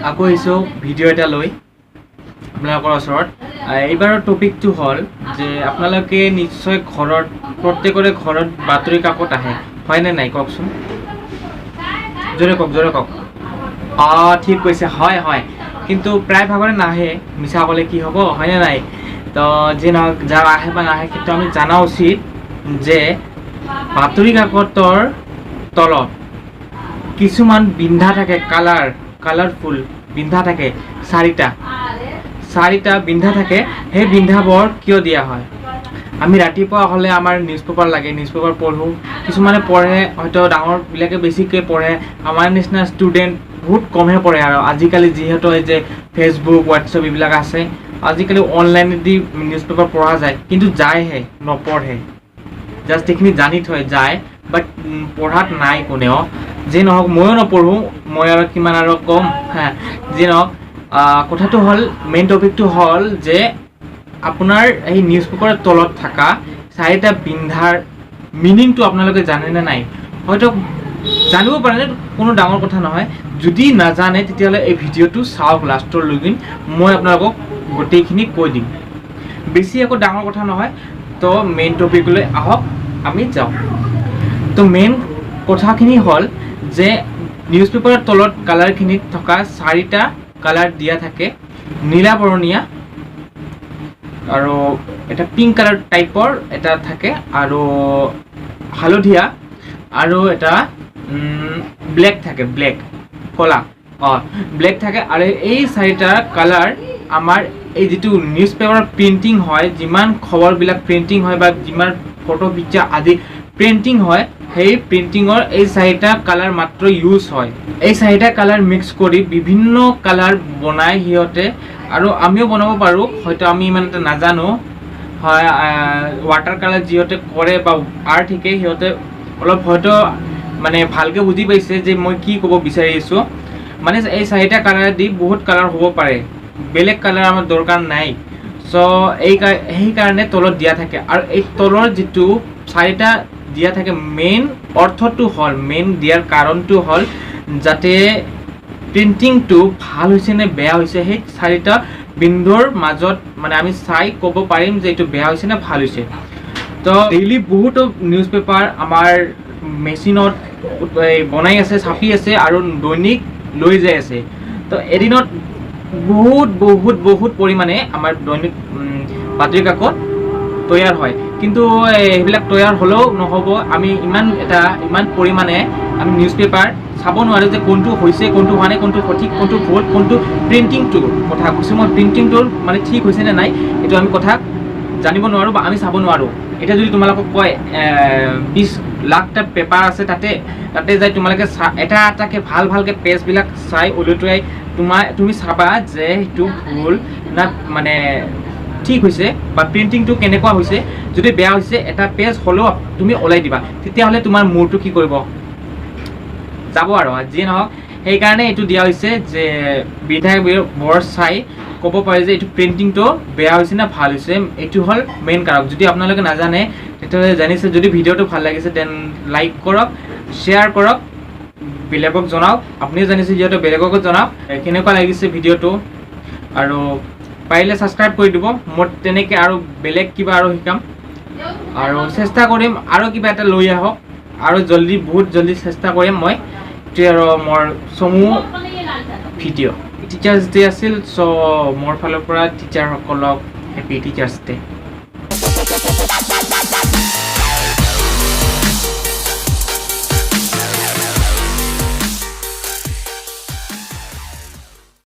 আকৌ আহিছোঁ ভিডিঅ' এটা লৈ আপোনালোকৰ ওচৰত। এইবাৰৰ টপিকটো হ'ল যে আপোনালোকে নিশ্চয় ঘৰত, প্ৰত্যেকৰে ঘৰত বাতৰি কাকত আহে, হয়নে নাই কওকচোন? জোৰে কওক, জোৰে কওক। অঁ, ঠিক কৈছে, হয় হয়। কিন্তু প্ৰায় ভাগৰে নাহে, মিছা ক'লে কি হ'ব, হয়নে নাই? তো যি নহওক, যাৰ আহে বা নাহে, কিন্তু আমি জনা উচিত যে বাতৰি কাকতৰ তলত কিছুমান বিন্ধা থাকে, কালাৰফুল বিন্ধা থাকে, চাৰিটা চাৰিটা বিন্ধা থাকে। সেই বিন্ধাবোৰ কিয় দিয়া হয়? আমি ৰাতিপুৱা হ'লে আমাৰ নিউজ পেপাৰ লাগে, নিউজ পেপাৰ পঢ়োঁ। কিছুমানে পঢ়ে, হয়তো ডাঙৰবিলাকে বেছিকৈ পঢ়ে, আমাৰ নিচিনা ষ্টুডেণ্ট বহুত কমহে পঢ়ে। আৰু আজিকালি যিহেতু এই যে ফেচবুক, হোৱাটছএপ এইবিলাক আছে, আজিকালি অনলাইনেদি নিউজ পেপাৰ পঢ়া যায়, কিন্তু যায়হে, নপঢ়ে। জাষ্ট এইখিনি জানি থয় যায়, বাট পঢ়াত নাই কোনেও। যি নহওক, ময়ো নপঢ়োঁ, মই আৰু কিমান আৰু ক'ম। হা, যি নহওক, কথাটো হ'ল, মেইন টপিকটো হ'ল যে আপোনাৰ এই নিউজ পেপাৰৰ তলত থকা চাৰিটা বিন্ধাৰ মিনিংটো আপোনালোকে জানেনে নাই? হয়তো জানিব পাৰে, কোনো ডাঙৰ কথা নহয়। যদি নাজানে তেতিয়াহ'লে এই ভিডিঅ'টো চাওক লাষ্টৰলৈকে, মই আপোনালোকক গোটেইখিনি কৈ দিম। বেছি একো ডাঙৰ কথা নহয়। তো মেইন টপিকলৈ আহক, আমি যাওঁ। তো মেইন কথাখিনি হ'ল যে নিউজ পেপাৰৰ তলত কালাৰখিনিত থকা চাৰিটা কালাৰ দিয়া থাকে, নীলা বৰণীয়া আৰু এটা পিংক কালাৰ টাইপৰ এটা থাকে, আৰু হালধীয়া, আৰু এটা ব্লেক থাকে, ব্লেক কলা, অঁ ব্লেক থাকে। আৰু এই চাৰিটা কালাৰ আমাৰ এই যিটো নিউজ পেপাৰৰ প্ৰিণ্টিং হয়, যিমান খবৰবিলাক প্ৰিণ্টিং হয় বা যিমান ফটো পিকচাৰ আদি প্ৰিণ্টিং হয়, সেই প্ৰিণ্টিঙৰ এই চাৰিটা কালাৰ মাত্ৰ ইউজ হয়। এই চাৰিটা কালাৰ মিক্স কৰি বিভিন্ন কালাৰ বনায় সিহঁতে, আৰু আমিও বনাব পাৰোঁ, হয়তো আমি ইমান এটা নাজানো। হয়, ৱাটাৰ কালাৰ যিহঁতে কৰে বা আৰ্ট শিকে, সিহঁতে অলপ হয়তো মানে ভালকৈ বুজি পাইছে যে মই কি ক'ব বিচাৰি আছোঁ। মানে এই চাৰিটা কালাৰ দি বহুত কালাৰ হ'ব পাৰে, বেলেগ কালাৰ আমাৰ দৰকাৰ নাই। চ' এই সেইকাৰণে তলত দিয়া থাকে। আৰু এই তলৰ যিটো চাৰিটা দিয়া থাকে, মেইন অৰ্থটো হ'ল, মেইন দিয়াৰ কাৰণটো হ'ল যাতে প্ৰিণ্টিংটো ভাল হৈছে নে বেয়া হৈছে, সেই চাৰিটা বিন্দুৰ মাজত মানে আমি চাই ক'ব পাৰিম যে এইটো বেয়া হৈছে নে ভাল হৈছে। তো ডেইলি বহুতো নিউজ পেপাৰ আমাৰ মেচিনত বনাই আছে, ছাপি আছে, আৰু দৈনিক লৈ যাই আছে। তো এদিনত বহুত বহুত বহুত পৰিমাণে আমাৰ দৈনিক বাতৰি কাকত তৈয়াৰ হয়। কিন্তু সেইবিলাক তৈয়াৰ হ'লেও নহ'ব, আমি ইমান পৰিমাণে আমি নিউজ পেপাৰ চাব নোৱাৰোঁ যে কোনটো হৈছে, কোনটো হোৱা নাই, কোনটো সঠিক, কোনটো ভুল, কোনটো প্ৰিণ্টিংটোৰ কথা কৈছোঁ মই, প্ৰিণ্টিংটোৰ মানে ঠিক হৈছে নে নাই এইটো আমি কথা জানিব নোৱাৰোঁ বা আমি চাব নোৱাৰোঁ। এতিয়া যদি তোমালোকক কয় 20 লাখটা পেপাৰ আছে, তাতে যাই তোমালোকে এটা এটাকৈ ভাল ভালকৈ পেজবিলাক চাই ওলোটাই তুমি চাবা যে সেইটো ভুল না মানে ঠিক হৈছে বা প্ৰিণ্টিংটো কেনেকুৱা হৈছে। যদি বেয়া হৈছে এটা পেজ হ'লেও তুমি ওলাই দিবা, তেতিয়াহ'লে তোমাৰ মূৰটো কি কৰিব যাব। আৰু যিয়ে নহওক, সেইকাৰণে এইটো দিয়া হৈছে যে বিন্ধাবোৰ চাই ক'ব পাৰি যে এইটো প্ৰিণ্টিংটো বেয়া হৈছে নে ভাল হৈছে। এইটো হ'ল মেইন কাৰক। যদি আপোনালোকে নাজানে তেতিয়াহ'লে জানিছে। যদি ভিডিঅ'টো ভাল লাগিছে then like কৰক, শ্বেয়াৰ কৰক, বেলেগক জনাওক। আপুনিও জানিছে যিহেতু, বেলেগকো জনাওক কেনেকুৱা লাগিছে ভিডিঅ'টো, আৰু পাৰিলে ছাবস্ক্ৰাইব কৰি দিব। মই তেনেকৈ আৰু বেলেগ কিবা আৰু শিকাম, আৰু চেষ্টা কৰিম আৰু কিবা এটা লৈ আহক, আৰু জল্দি, বহুত জল্দি চেষ্টা কৰিম মই। এইটোৱে আৰু মোৰ চমু ভিডিঅ'। টিচাৰ্ছ ডে আছিল, চ' মোৰ ফালৰ পৰা টিচাৰসকলক হেপী টিচাৰ্ছ ডে।